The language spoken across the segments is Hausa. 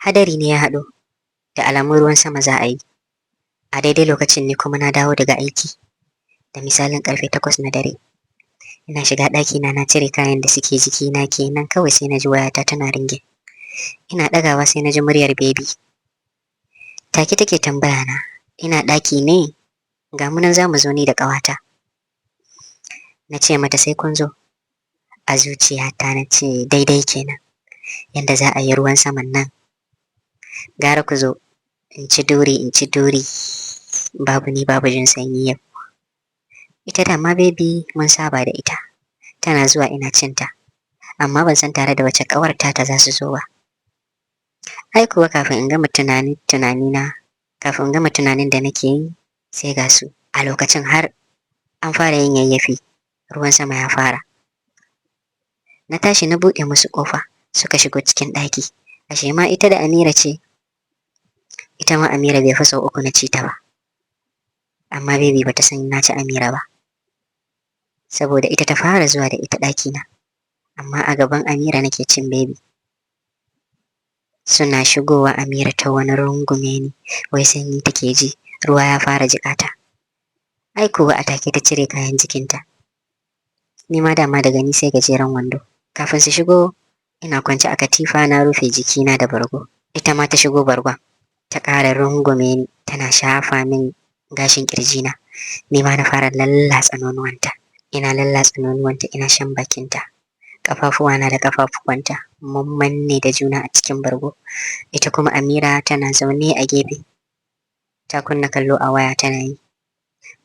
Hadari ne ya haɗo, da alamun ruwan sama za a yi. A daidai lokacin ne kuma na dawo daga aiki, da misalin karfe 8 na dare. Ina shiga ɗakina na cire kayan da suke jikina kenan, kawai sai na ji wayata tana ringin. Ina ɗagawa sai na ji muryar Baby. Take take tambaya na, ina ɗaki ne? Ga mu nan za mu zo ni da ƙawata. Na ce mata sai kun zo. A zuciyata na ce daidai kenan, yanda za a yi ruwan saman nan. Gara ku zo, in ci duri in ci duri, babu ni babu jin sanyi yau. Ita dama Baby mun saba da ita, tana zuwa ina cinta, amma ban san tare da wace ƙawar tata za su zo ba. Ai kuwa kafin in gama tunanina, kafin in gama tunanin da nake yi, sai ga su a lokacin har an fara yin yayyafi, ruwan sama ya fara. Na tashi na buɗe musu ƙofa, suka shigo cikin ɗaki. Ashe ma ita da Amira ce. Ita ma Amira bai fi sau 3 na ci ta ba. Amma Baby bata san na ci Amira ba, saboda ita ta fara zuwa da ita ɗakina. Amma a gaban Amira nake cin Baby. Suna shigowa Amira ta wani rungume ni, wai sanyi take ji, ruwa ya fara jiƙata. Ai kuwa a take ta cire kayan jikinta. Ni ma dama daga ni sai gajeren wando. Kafin su shigo ina kwance a katifa na rufe jikina da bargo. Ita ma ta shigo bargon, ta ƙara rungume ni, tana shafa min gashin ƙirjina. Ni ma na fara lallatsa nonuwanta. Ina lallatsa nonuwanta ina shan bakinta. Ƙafafuwana da ƙafafuwanta mun manne da juna a cikin bargo. Ita kuma Amira tana zaune a gefe, ta kunna kallo a waya tana yi.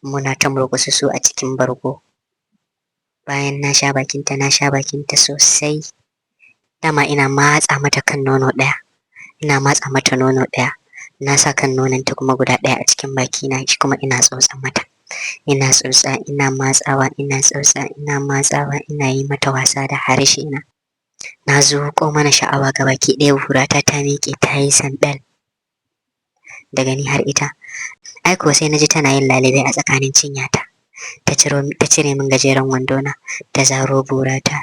Muna ta murƙususu a cikin bargo. Bayan na sha bakinta, na sha bakinta sosai. Dama ina matsa mata kan nono ɗaya. Ina matsa mata nono ɗaya. Na sa kan nononta kuma guda ɗaya a cikin bakina, shi kuma ina tsotsa mata. Ina tsotsa, ina matsawa, ina tsotsa, ina matsawa, ina yi mata wasa da harshe na. Na zuƙo mana sha'awa gabaki ɗaya, burata ta miƙe ta yi sanɓel. Daga ni har ita. Ai kuwa sai na ji tana yin lalube a tsakanin cinyata. Ta cire min gajeren wandona, ta zaro burata.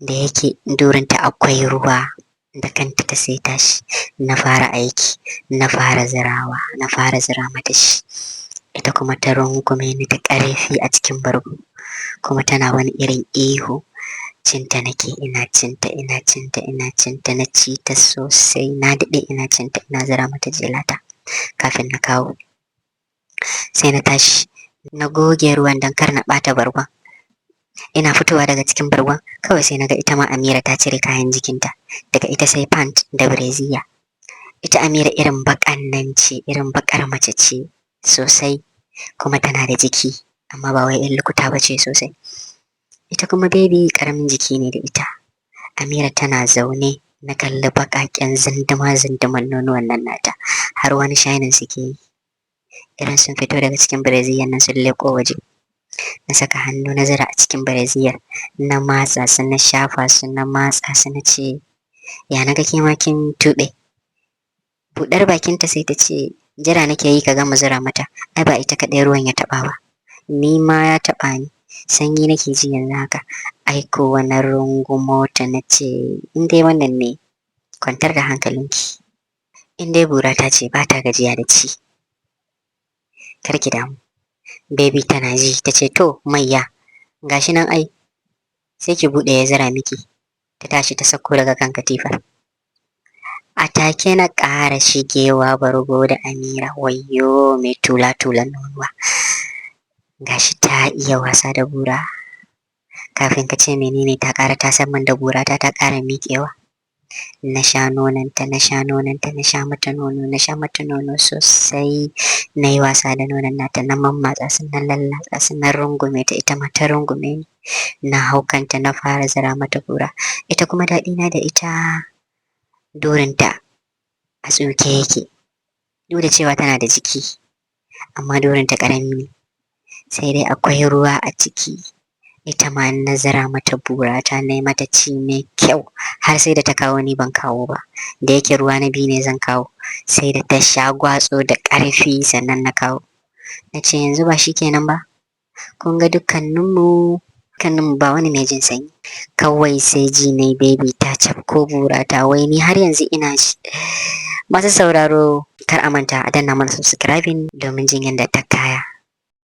Da yake durinta akwai ruwa, da kanta ta saita shi. Na fara aiki, na fara zirawa, na fara zira mata shi. Ita kuma ta rungume ni da ƙarfi a cikin bargo. Kuma tana wani irin ihu. Cinta nake, ina cinta, ina cinta, ina cinta, na ci ta sosai. Na daɗe ina cinta, ina zira mata jelata kafin na kawo. Sai na tashi, na goge ruwan don kar na ɓata bargon. Ina fitowa daga cikin bargon, kawai sai na ga ita ma Amira ta cire kayan jikinta. Daga ita sai pant da brazier. Ita Amira irin baƙan nan ce, irin baƙar mace ce sosai, kuma tana da jiki, amma ba wai 'yar lukuta ba ce sosai. Ita kuma Baby ƙaramin jiki ne da ita. Amira tana zaune, na kalli baƙaƙen zinduma zinduman nonuwan nan nata, har wani shining suke yi. Irin sun fito daga cikin brazier nan sun leƙo waje. Na saka hannu na zira a cikin brazier, na matsa su, na shafa su, na matsa su, na ce, ya na ga ke ma kin tuɓe. Buɗar bakinta sai ta ce, jira nake yi ka gama zira mata, ai ba ita kaɗai ruwan ya taɓa ba. Ni ma ya taɓa ni. Sanyi nake ji yanzu haka. Ai kuwa na rungumo ta na ce, in dai wannan ne, kwantar da hankalinki. In dai burata ce ba ta gajiya da ci. Kar ki damu. Baby tana ji ta ce to mayya, gashi nan ai. Sai ki buɗe ya zira miki. Ta tashi ta sauko daga kan katifar. A take na ƙara shigewa bargo da Amira, wayyo mai tula-tulan nonuwa. Gashi ta iya wasa da bura. Kafin ka ce menene ta ƙara tasar min da burata ta ƙara miƙewa. Na sha nononta, na sha nononta, na sha mata nono, na sha mata nono sosai. Na yi wasa da nonon nata, na mammatsa su, na lallatsa su, na rungume ta, ita ma ta rungume ni. Na hau kanta na fara zira mata bura. Ita kuma daɗina da ita, durinta a tsuke yake. Duk da cewa tana da jiki, amma durinta ƙarami ne. Sai dai akwai ruwa a ciki. Ita ma na zira mata burata, na yi mata ci mai kyau, har sai da ta kawo ni ban kawo ba. Da yake ruwa na biyu ne zan kawo, sai da ta sha gwatso da ƙarfi sannan na kawo. Na ce yanzu ba shi kenan ba. Kun ga dukkaninmu Kanin ba wani mai jin sanyi. Kawai sai ji na baby ta cafko burata, wai ni har yanzu ina ji. Masu sauraro, kar a manta a danna mana subscribing domin jin yadda ta kaya.